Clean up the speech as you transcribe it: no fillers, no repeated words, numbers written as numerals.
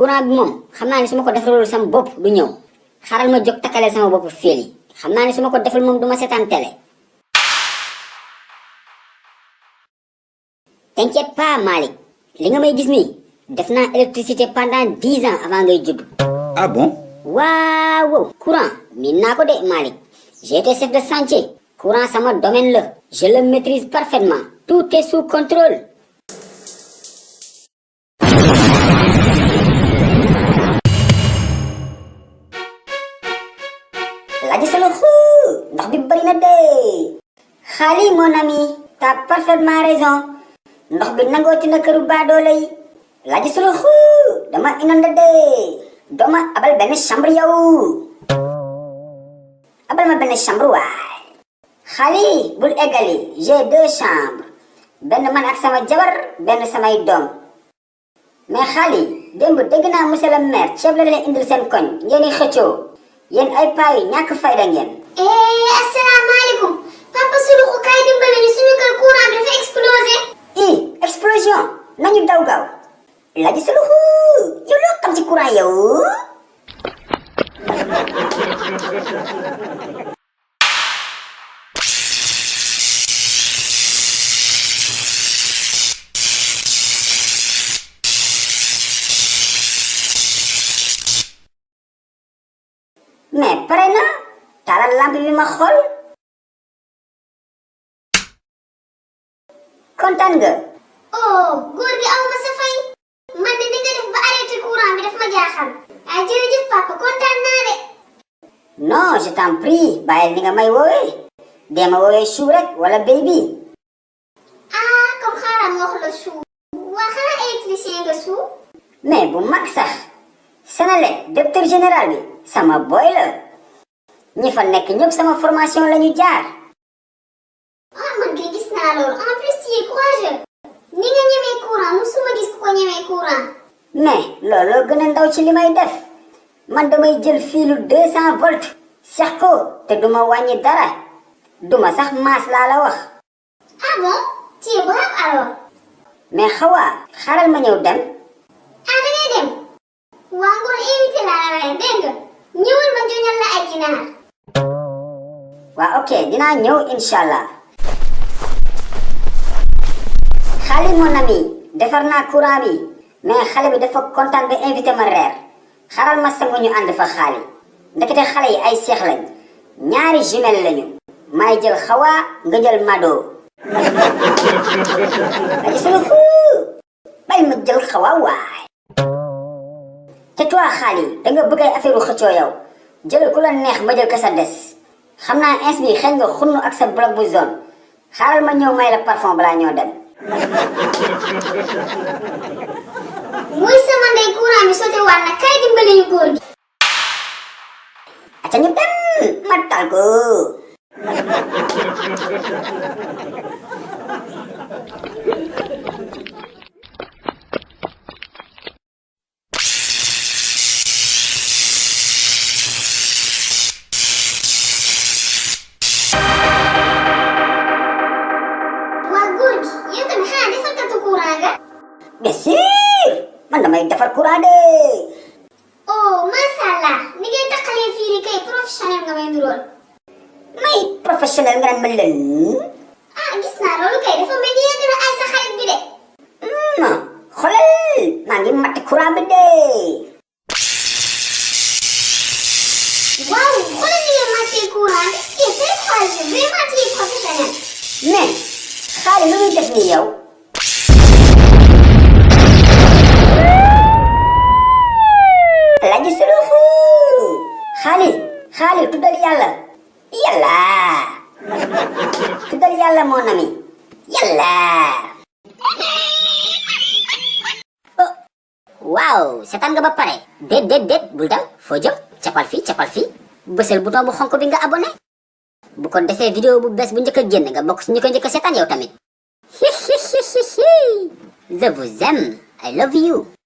courant bi moom xam naa ni su ma ko defarul sama bopp du ñëw xaaral ma jóg takkaleel sama bopp fil yi xam naa ni su ma ko deful moom du ma seetaan télé. T'inquiète pas Malick li nga may gis nii def naa électricité pendant 10 ans avant ngay judd. Ah bon? Waaw courant miin naa ko de Malick j'ai été chef de chantier courant sama domaine la je le maîtrise parfaitement tout est sous contrôle. Laji solo ndox bi bari na de xaali mon ami t'as parfaitement raison ndox bi nangooti na këru baadoola yi Laji solo dama inondé de dooma abal benn chambre yow abal ma benn chambre waay xaali bul eggali j'ai 2 chambres benn man ak sama jabar benn samay doom mais xaali démb dégg naa monsieur le maire ceeb la leen indil seen koñ ngeen di xëccoo yéen ay paa yu ñàkk fayda ngeen. asalaamaaleykum papa Suluxu kaay dimbale ñu suñu kër courant bi dafa explosé. explosion nañu daw gaaw Laji Suluxu yow loo xam ci courant yow. mais pare na taalal lampe bi ma xool kontaan nga. oh góor gi aw ma sa fay man de ni nga def ba arrêté courant bi daf ma jaaxal ay jërëjëf papa kontaan naa de. non je t'en prie bàyyil ni nga may woowee dee ma woowee chou rek wala baby. comme xaaral ma wax la chou waa xanaa électricien nga chou. mais bu mag sax Sénélec directeur général bi sama boy la ñi fa nekk ñëpp sama formation la ñu jaar. man kay gis naa loolu en plus tu es courageux ni nga ñemee courant musuma gis ku ko ñemee courant. mais looloo gën a ndaw ci li may def man damay jël fiilu 200 volts seex ko te duma wàññi dara duma sax maas laa la wax. bon tu es brave alors. mais xawaa xaaral ma ñëw dem. da ngay dem. waa ngoon invité laa la rey dégg nga ñëwal ma joñal la ay ginaar. waa ok dinaa ñëw inshallah. xaali mon ami defar naa courant bi mais xale bi dafa kontaan ba invité ma reer xaral ma sangu ñu ànd fa xaali ndekete xale yi ay seex lañ ñaari jumelle lañu may jël xawaa nga jël mado. Laji Suluxu bay ma jël xawaa waay. te toi xaali danga bëgg ay affaire u xëccoo yow jël ku la neex ma jël ka sa des xam naa ins bi xëy nga xunnu ak sa bloc bu zone xaaral ma ñëw may la parfum balaa ñoo dem. muy sama ndey courant bi sote waat na kay dimbali ñu góor gi. aca ñu dem ma tal ko. bien sûr man damay defar courant de. macha allah ni ngay takkalee fii nii kay professionnel nga may nurool. may professionnel nga naan ma leen. gis naa loolu kay dafa mel ni yéen a ay sa xarit bi de. xoolal maa ngi matt courant bi de. waaw xoolal ni nga mattee courant bi tu es très courageux vraiment tu es professionnel. mais xaalis lu muy def nii yow. Laji Suluxu xaali tuddal yàlla tuddal yàlla mon ami yàlla. waaw seetaan nga ba pare déet bul dem foo jëm capal fii bësal bouton bu xonk bi nga abonné bu ko defee vidéo bu bees bu njëkk a génn nga bokk si ñu ko njëkk a seetaan yow tamit. Je vous aime I love you.